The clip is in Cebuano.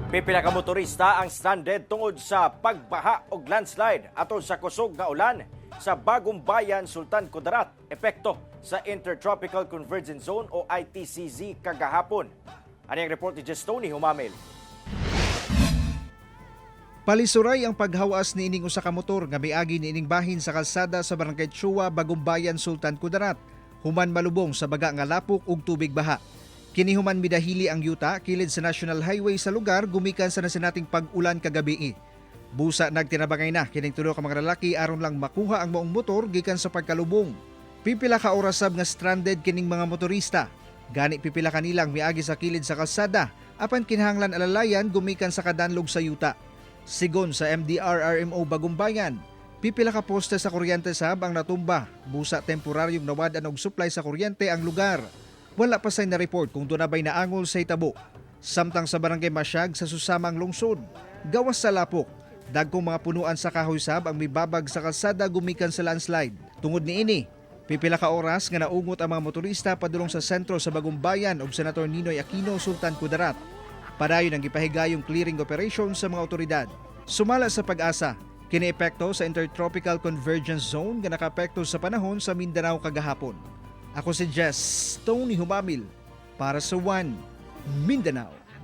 Pipila ka motorista ang stranded tungod sa pagbaha og landslide atol sa kusog nga ulan sa Bagong Bayan, Sultan Kudarat. Epekto sa Intertropical Convergence Zone o ITCZ kagahapon. Ani ang report ni Jestony Humamil. Palisuray ang paghawas ni ining usa ka motor nga miagi niining bahin sa kalsada sa Barangay Chua, Bagong Bayan, Sultan Kudarat. Human malubong sa baga nga lapok ug tubig baha. Kini human midahili ang yuta kilid sa National Highway sa lugar gumikan sa nasinating pag-ulan kagabii. Busa nagtinabangay na kining tulo ka mga lalaki aron lang makuha ang maong motor gikan sa pagkalubong. Pipila ka oras sab nga stranded kining mga motorista. Gani pipila kanilang miagi sa kilid sa kalsada apan kinahanglan alalayan gumikan sa kadanlog sa yuta. Sigon sa MDRRMO Bagumbayan, pipila ka poste sa kuryente sab ang natumba. Busa temporaryong nawad-an og supply sa kuryente ang lugar. Wala pa say na-report kung duna ba'y naangol sa hitabo. Samtang sa Barangay Masyag sa susamang lungsod, gawas sa lapok, dagkong mga punuan sa kahoy sab ang mibabag sa kalsada gumikan sa landslide. Tungod niini, pipila ka oras nga naungot ang mga motorista padulong sa sentro sa Bagumbayan ug Senator Ninoy Aquino, Sultan Kudarat. Padayon ang gipahigayong clearing operation sa mga otoridad. Sumala sa PAGASA, kini epekto sa Intertropical Convergence Zone nga nakaapekto sa panahon sa Mindanao kagahapon. Ako si Jess Tony Humamil para sa One Mindanao.